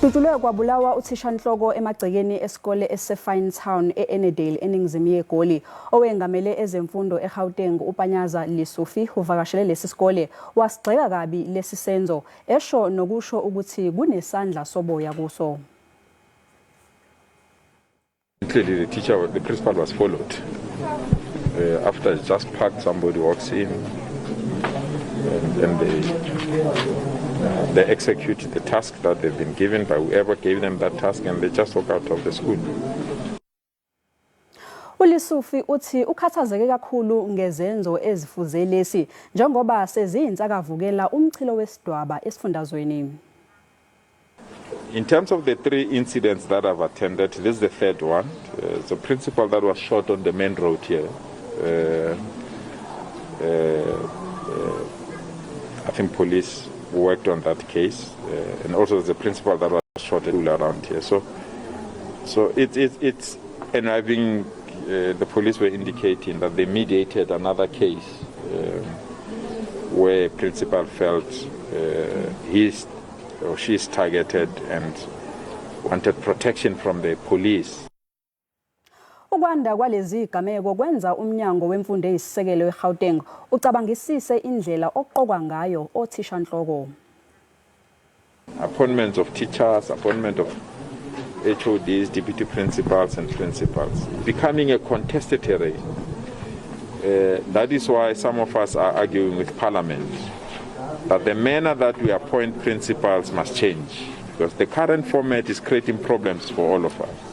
Kudutshulwe kwabulawa uthishanhloko emagcekeni esikole Finetown eEnnerdale eningizimu yeGoli. Owengamele ezemfundo eGauteng uPanyaza Lesufi uvakashele lesisikole wasigxeka kabi lesisenzo esho nokusho ukuthi kunesandla soboya kuso. Clearly the principal was followed. After just parked, somebody walks in and they execute the task that they've been given by whoever gave them that task, and they just walk out of the school. Lesufi uthi ukhathazeke kakhulu ngezenzo ezifuze lesi njengoba seziyinsakavukela umchilo wesidwaba esifundazweni. In terms of the 3 incidents that I've attended, this is the 3rd one. The principal that was shot on the main road here. I think police worked on that case, and also the principal that was shot around here. So it's and I think the police were indicating that they mediated another case where a principal felt he's or she's targeted and wanted protection from the police. Ukwanda kwalezi gameko kwenza umnyango wemfundo eyisisekelo eGauteng ucabangisise indlela oqokwa ngayo othishanhloko. Appointments of teachers, appointment of HODs, deputy principals and principals, becoming a contested area. That is why some of us are arguing with Parliament that the manner that we appoint principals must change, because the current format is creating problems for all of us.